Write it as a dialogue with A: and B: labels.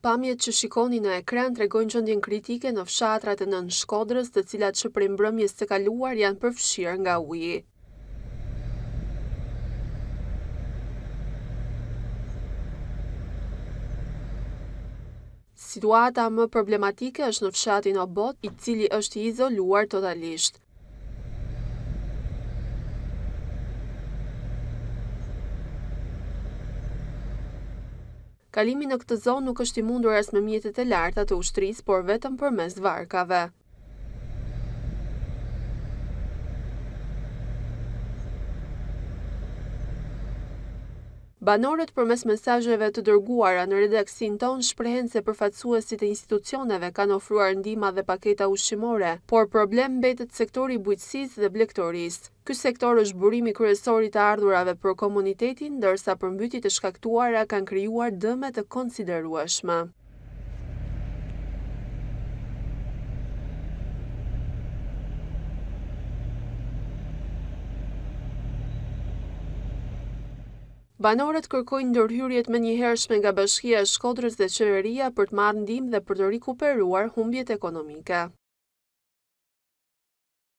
A: Pamjet që shikoni në ekran tregojnë gjendjen kritike në fshatrat e Nënshkodrës, të cilat që prej mbrëmjes së kaluar janë përfshirë nga uji. Situata më problematike është në fshatin Obot, i cili është i izoluar totalisht. Kalimi në këtë zonë nuk është i mundur as me mjetet e larta të ushtrisë, por vetëm përmes varkave. Banorët përmes mesazheve të dërguara në redaksinë tonë shprehen se përfaqësuesit e institucioneve kanë ofruar ndihma dhe paketa ushqimore, por problem mbetet sektori i bujqësisë dhe blegtorisë. Ky sektor është burimi kryesor i të ardhurave për komunitetin, ndërsa përmbytjet e shkaktuara kanë krijuar dëme të konsiderueshme. Banorët kërkojnë ndërhyrje të menjëhershme nga Bashkia e Shkodrës dhe qeveria për të marrë ndihmë dhe për të rikuperuar humbjet ekonomike.